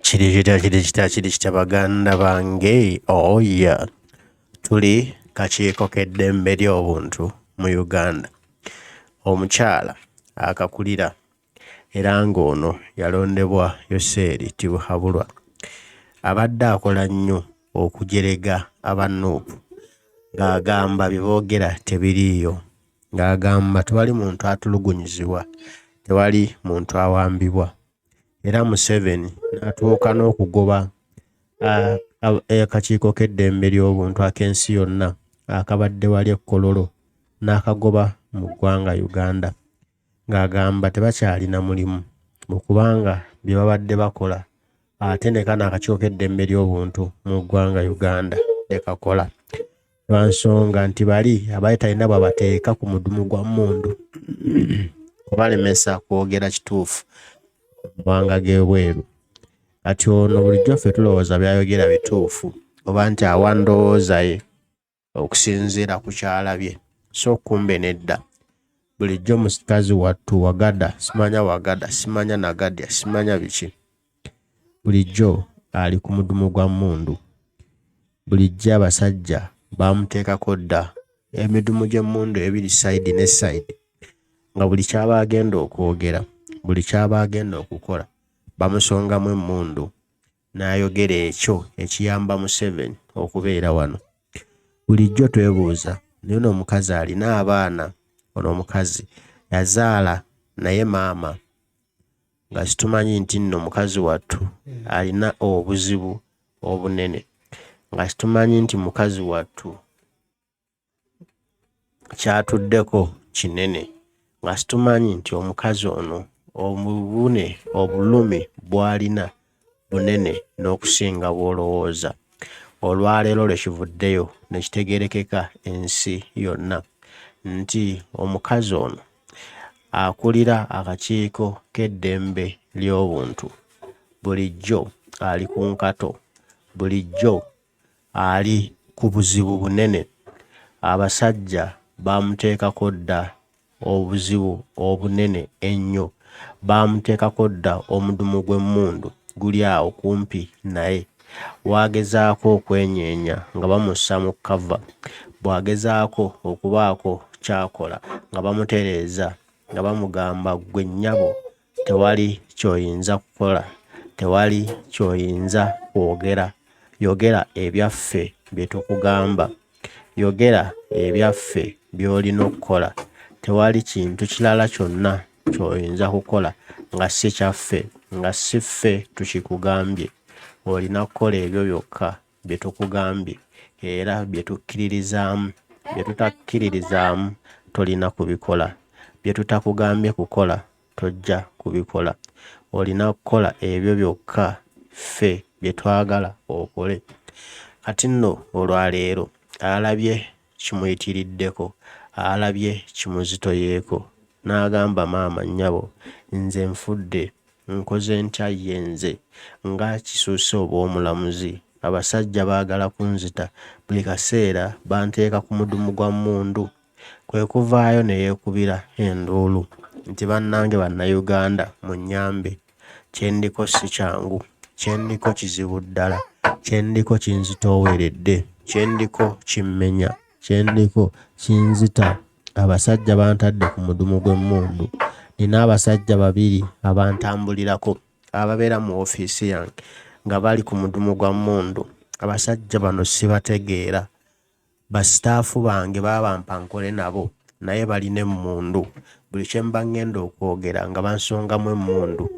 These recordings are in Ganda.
Kiri kitya, kiri kitya, kiri kitya baganda bange? Oh yeah. Tuli kakiiko k'eddembe ly'obuntu mu Uganda. Omukyala akakulira era ng'ono yalondebwa Yoweri Tibuhaburwa abadde akola nnyo okujerega aba Nuupu ng'agamba bye boogera tebiriiyo, ng'agamba tewali muntu atulugunyizibwa, tewali muntu awambibwa era Museveni n'atuuka n'okugoba akakiiko k'eddembe ly'obuntu ak'ensi yonna akabadde wali e Kololo n'akagoba mu ggwanga Uganda ng'agamba tebakyalina mulimu mu kubanga bye babadde bakola ate ne kano akakiiko k'eddembe ly'obuntu mu ggwanga Uganda tekakola lwa nsonga nti bali abali talina bw'abateeka ku mudumu gwa mmundu kubalemesa kwogera kituufu mu mawanga g'ebweru. Kati ono bulijjo ffe tulowooza by'ayogera bituufu oba nti awa ndowooza ye okusinziira ku ky'alabye so kumbe nedda. Bulijjo mukazi wattu wagada simanya wagada simanya nagadya simanya biki bulijjo ali ku mudumu gwa mmundu. Bulijjo abasajja baamuteekako dda emidumu gy'emmundu ebiri sayidi ne sayidi nga buli ky'aba agenda okwogera, buli ky'aba agenda okukola bamusongamu emmundu n'ayogera ekyo ekiyamba Museveni okubeera wano. Bulijjo twebuuza naye ono omukazi alina abaana? Ono omukazi yazaala naye maama nga situmanyi nti nno mukazi wattu alina obuzibu obunene, nga situmanyi nti mukazi wattu ky'atuddeko kinene, nga situmanyi nti omukazi ono obuvune obulumi bw'alina bunene n'okusinga bw'olowooza. Olwaleero lwe kivuddeyo ne kitegeerekeka ensi yonna nti omukazi ono akulira akakiiko k'eddembe ly'obuntu bulijjo ali ku nkato, bulijjo ali ku buzibu bunene. Abasajja baamuteekako dda obuzibu obunene ennyo, baamuteekako dda omudumu gw'emmundu guli awo kumpi naye. W'agezaako okwenyeenya nga bamussa mu kkava, bw'agezaako okubaako ky'akola nga bamutereeza nga bamugamba ggwe nnyabo tewali ky'oyinza kukola, tewali ky'oyinza kwogera, yogera ebyaffe bye tukugamba, yogera ebyaffe by'olina okukola, tewali kintu kirala kyonna ky'oyinza kukola nga si kyaffe, nga si ffe tukikugambye. Olina kukola ebyo byokka bye tukugambye era bye tukkiririzaamu, bye tutakkiririzaamu tolina kubikola, bye tutakugambye kukola tojja kubikola. Olina kukola ebyo byokka ffe bye twagala okole. Kati nno olwaleero alabye kimuyitiriddeko, alabye kimuzitoyeeko n'agamba maama nnyabo nze nfudde, nkoze ntya ye nze nga kisusse obw'omulamuzi, abasajja baagala kunzita buli kaseera banteeka ku mudumu gwa mmundu. Kwe kuvaayo ne yeekubira enduulu nti bannange Bannayuganda munnyambe kye ndiko si kyangu, kye ndiko kizibu ddala, kye ndiko kinzitooweredde, kye ndiko kimmenya, kye ndiko kinzita. Abasajja bantadde ku mudumu gw'emmundu. Nnina abasajja babiri abantambulirako ababeera mu ofiisi yange nga bali ku mudumu gwa mmundu. Abasajja bano sibategeera. Basitaafu bange baabampa nkole nabo naye balina emmundu. Buli kye mba ŋŋenda okwogera nga bansongamu emmundu.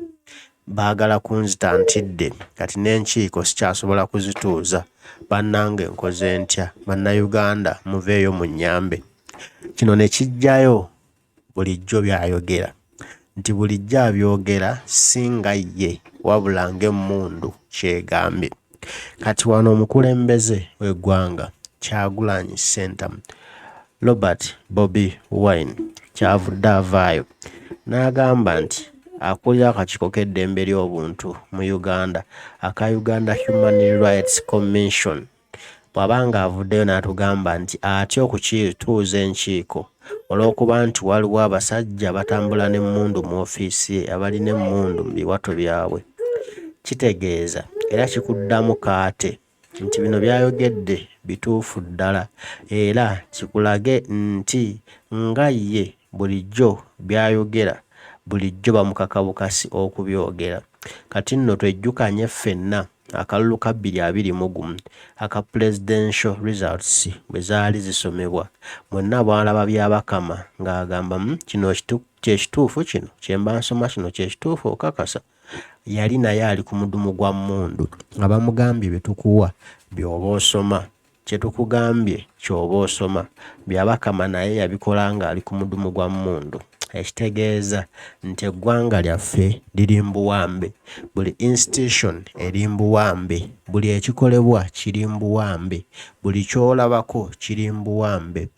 Baagala kunzita ntidde kati n'enkiiko sikyasobola kuzituuza. Bannange nkoze ntya? Bannayuganda muveeyo munnyambe. Kino ne kiggyayo bulijjo by'ayogera nti bulijjo abyogera si nga ye wabula ng'emmundu ky'egambye. Kati wano omukulembeze w'eggwanga Kyagulanyi Ssentamu Robert Bobi Wine ky'avudde avaayo n'agamba nti akulira akakiiko k'eddembe ly'obuntu mu Uganda aka Uganda Human Rights Commission bw'aba ng'avuddeyo n'atugamba nti atya okutuuza enkiiko olw'okuba nti waliwo abasajja abatambula n'emmundu mu ofiisi ye abalina emmundu mu biwato byabwe. Kitegeeza era kikuddamu kaate nti bino by'ayogedde bituufu ddala era kikulage nti nga ye bulijjo by'ayogera bulijjo bamukaka bukasi okubyogera. Kati nno twejjukanye ffenna akalulu ka 2021 aka Pulezidential results bwe zaali zisomebwa mwenna mwalaba Byabakama ng'agamba kino kye kituufu kino kye mba nsoma kino kye kituufu okakasa? Yali naye ali ku mudumu gwa mmundu nga bamugambye bye tukuwa by'oba osoma, kye tukugambye ky'oba osoma. Byabakama naye yabikola ng'ali ku mudumu gwa mmundu ekitegeeza nti eggwanga lyaffe liri mu buwambe, buli institution eri mu buwambe, buli ekikolebwa kiri mu buwambe, buli ky'olabako kiri mu buwambe.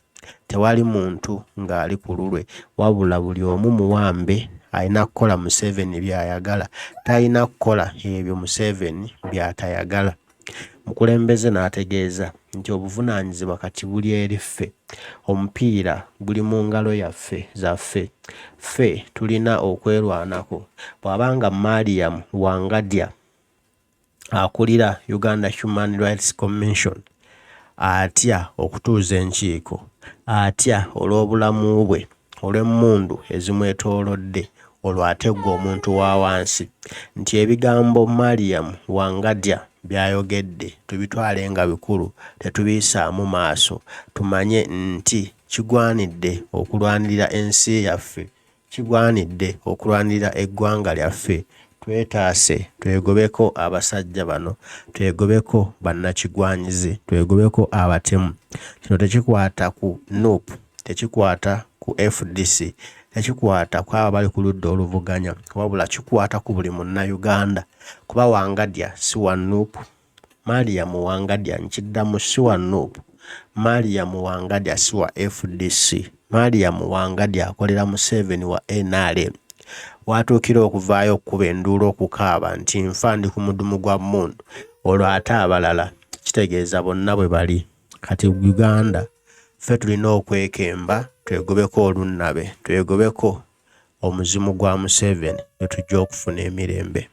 Tewali muntu ng'ali ku lulwe wabula buli omu muwambe alina kukola Museveni by'ayagala, talina kukola ebyo Museveni by'atayagala. Omukulembeze n'ategeeza nti obuvunaanyizibwa kati buli eri ffe, omupiira guli mu ngalo yaffe zaffe, ffe tulina okwerwanako. Bw'aba nga Mariam Wangadya akulira Uganda Human Rights Commission atya okutuuza enkiiko, atya olw'obulamu bwe, olw'emmundu ezimwetoolodde olwo ate ggwe omuntu wa wansi nti ebigambo Mariam Wangadya by'ayogedde tubitwale nga bikulu tetubiyisaamu maaso tumanye nti kigwanidde okulwanirira ensi yaffe Kigwanidde okulwanirira eggwanga lyaffe twetaase twegobeko abasajja bano, twegobeko bannakigwanyizi, twegobeko abatemu. Kino tekikwata ku nup, tekikwata ku fdc, tekikwata ku abo abali ku ludda oluvuganya wabula kikwata ku buli Munnayuganda kuba Wangadya si wa nup, Mariam Wangadya nkiddamu si wa nup, Mariam Wangadya si wa fdc, Mariam Wangadya akolera Museveni wa nrm. W'atuukira okuvaayo okukuba enduulu okukaaba nti nfa ndi ku mudumu gwa mmundu olwo ate abalala kitegeeza bonna bwe bali. Kati Uganda ffe tulina okwekemba twegobeko olunnabe, twegobeko omuzimu gwa Museveni lwe tujja okufuna emirembe.